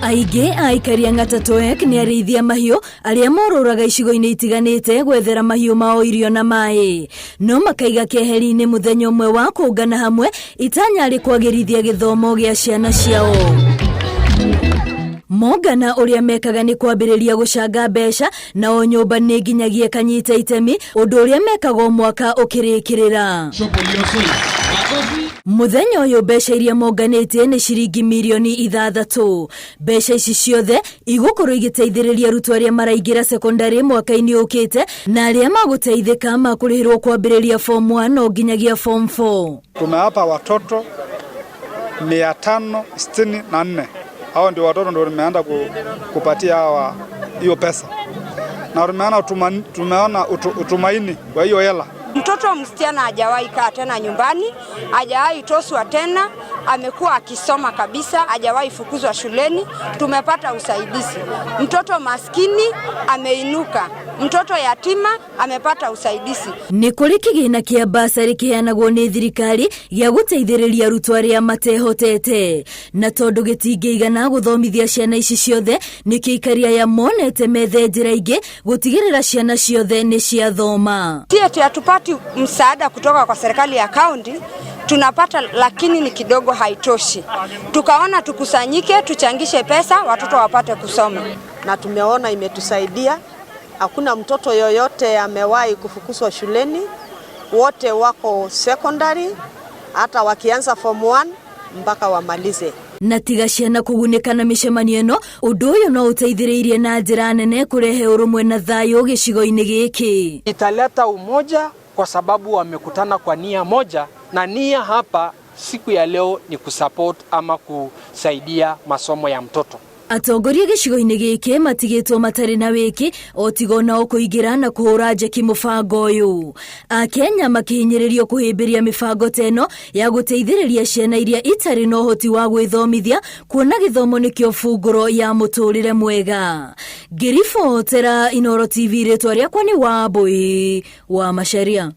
Aingĩ a aikari a Ng'atatoek nĩ arĩithia mahiũ arĩa morũraga icigo-inĩ itiganĩte gwethera mahiũ mao irio na maĩ. No makaiga keheri-inĩ mũthenya ũmwe wa kũngana hamwe itanya arĩ kwagĩrithia gĩthomo gĩa ciana ciao. Mongana ũrĩa mekaga nĩ kwambĩrĩria gũcanga mbeca na o nyũmba nĩ nginyagia ĩkanyita itemi ũndũ ũrĩa mekaga o mwaka ũkĩrĩkĩrĩra. Mũthenya ũyũ mbeca iria monganĩtie nĩ ciringi mirioni ithathatũ. Mbeca ici ciothe igũkorwo igĩteithĩrĩria arutwo arĩa maraingĩra sekondari mwaka-inĩ ũkĩte na arĩa magũteithĩka makũrĩhĩrwo kwambĩrĩria form 1 no nginyagia form 4. Tumewapa watoto 564. Hao ndio watoto ndio tumeanza kupatia hawa hiyo pesa, na tumeona utumaini kwa hiyo hela. Mtoto msichana hajawahi kaa tena nyumbani, hajawahi toswa tena, amekuwa akisoma kabisa, hajawahi fukuzwa shuleni. Tumepata usaidizi. Mtoto maskini ameinuka, mtoto yatima amepata usaidizi. Nĩ kũrĩ kĩgĩna kĩa basarĩ kĩheanagwo nĩ thirikari gĩa gũteithĩrĩria arutwo arĩa matehotete, na tondũ gĩtingĩigana gũthomithia ciana ici ciothe, nĩkĩo aikari aya monete methe njĩra ingĩ gũtigĩrĩra ciana ciothe nĩ ciathoma. Si eti hatupati msaada kutoka kwa serikali ya kaunti, tunapata lakini ni kidogo, haitoshi. Tukaona tukusanyike, tuchangishe pesa watoto wapate kusoma. Na tumeona imetusaidia. Hakuna mtoto yoyote amewahi kufukuzwa shuleni, wote wako secondary, hata wakianza form 1 mpaka wamalize. Na tiga ciana kũgunĩka na mĩcemanio ĩno, ũndũ ũyũ no ũteithĩrĩirie na njĩra nene kũrehe ũrũmwe na thayũ gĩcigo-inĩ gĩkĩ. Italeta umoja kwa sababu wamekutana kwa nia moja, na nia hapa siku ya leo ni kusupport ama kusaidia masomo ya mtoto. Atongoria gĩcigo-inĩ gĩkĩ matigĩtwo matarĩ na wĩki o tiga onao kũingĩra na kũhũra njeki mũbango ũyũ. Akenya makĩhinyĩrĩrio kũhĩmbĩria mĩbango ta ĩno ya gũteithĩrĩria ciana iria itarĩ na ũhoti wa gwĩthomithia, kuona gĩthomo nĩkĩo bungũro ya mũtũrĩre mwega. Ngĩribotera Inooro TV, rĩtwa rĩakwa nĩ Wambui wa Macharia.